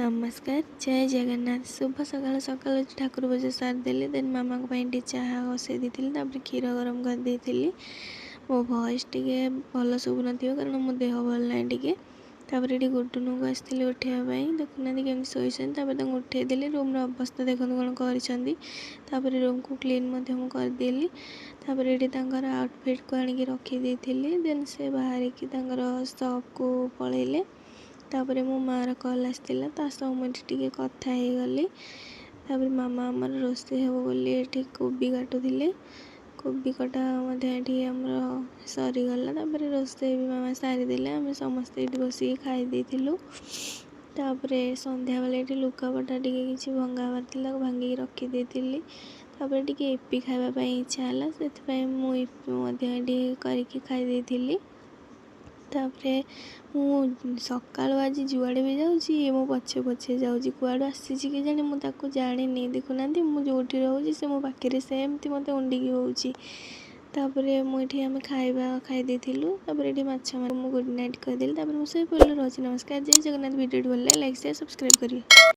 ନମସ୍କାର, ଜୟ ଜଗନ୍ନାଥ, ଶୁଭ ସକାଳ। ସକାଳୁ ଠାକୁର ପୂଜା ସାରିଦେଲି। ଦେନ୍ ମାମାଙ୍କ ପାଇଁ ଟିକେ ଚାହା ବସେଇ ଦେଇଥିଲି। ତାପରେ କ୍ଷୀର ଗରମ କରିଦେଇଥିଲି। ମୋ ଭଏସ୍ ଟିକେ ଭଲ ଶୁଭୁନଥିବ, କାରଣ ମୋ ଦେହ ଭଲ ନାହିଁ ଟିକେ। ତାପରେ ଏଠି ଗୁଡୁନୁକୁ ଆସିଥିଲି ଉଠେଇବା ପାଇଁ। ଦେଖୁନାହାନ୍ତି କେମିତି ଶୋଇଛନ୍ତି। ତାପରେ ତାଙ୍କୁ ଉଠେଇଦେଲି। ରୁମ୍ର ଅବସ୍ଥା ଦେଖନ୍ତୁ କ'ଣ କରିଛନ୍ତି। ତାପରେ ରୁମ୍କୁ କ୍ଲିନ୍ ମଧ୍ୟ ମୁଁ କରିଦେଲି। ତାପରେ ଏଠି ତାଙ୍କର ଆଉଟଫିଟ୍କୁ ଆଣିକି ରଖିଦେଇଥିଲି। ଦେନ୍ ସେ ବାହାରିକି ତାଙ୍କର ସପ୍କୁ ପଳେଇଲେ। ତାପରେ ମୋ ମାଆର କଲ୍ ଆସିଥିଲା, ତା ସହ ମୁଁ ଏଠି ଟିକେ କଥା ହେଇଗଲି। ତାପରେ ମାମା ଆମର ରୋଷେଇ ହେବ ବୋଲି ଏଠି କୋବି କାଟୁଥିଲେ। କୋବି କଟା ମଧ୍ୟ ଏଠି ଆମର ସରିଗଲା। ତାପରେ ରୋଷେଇ ବି ମାମା ସାରିଦେଲେ। ଆମେ ସମସ୍ତେ ଏଠି ବସିକି ଖାଇ ଦେଇଥିଲୁ। ତାପରେ ସନ୍ଧ୍ୟାବେଳେ ଏଠି ଲୁଗାପଟା ଟିକେ କିଛି ଭଙ୍ଗା ହେବାର ଥିଲା, ତାକୁ ଭାଙ୍ଗିକି ରଖିଦେଇଥିଲି। ତାପରେ ଟିକେ ଇପି ଖାଇବା ପାଇଁ ଇଚ୍ଛା ହେଲା, ସେଥିପାଇଁ ମୁଁ ଇପି ମଧ୍ୟ ଏଠି କରିକି ଖାଇ ଦେଇଥିଲି। ତାପରେ ମୁଁ ସକାଳୁ ଆଜି ଯୁଆଡ଼େ ବି ଯାଉଛି, ଇଏ ମୋ ପଛେ ପଛେ ଯାଉଛି। କୁଆଡ଼ୁ ଆସିଛି କେଜାଣି, ମୁଁ ତାକୁ ଜାଣିନି। ଦେଖୁନାହାନ୍ତି, ମୁଁ ଯେଉଁଠି ରହୁଛି ସେ ମୋ ପାଖରେ ସେମିତି ମୋତେ ଉଣ୍ଡିକି ହେଉଛି। ତାପରେ ମୁଁ ଏଠି ଆମେ ଖାଇବା ଖାଇ ଦେଇଥିଲୁ। ତାପରେ ଏଠି ମାଛ ମୁଁ ଗୁଡ଼୍ ନାଇଟ୍ କହିଦେଲି। ତାପରେ ମୁଁ ଶୋଇପଡ଼ିଲି। ରହୁଛି, ନମସ୍କାର, ଜୟ ଜଗନ୍ନାଥ। ଭିଡ଼ିଓଟି ଭଲ ଲାଗେ ଲାଇକ୍, ସେୟାର, ସବସ୍କ୍ରାଇବ୍ କରିବେ।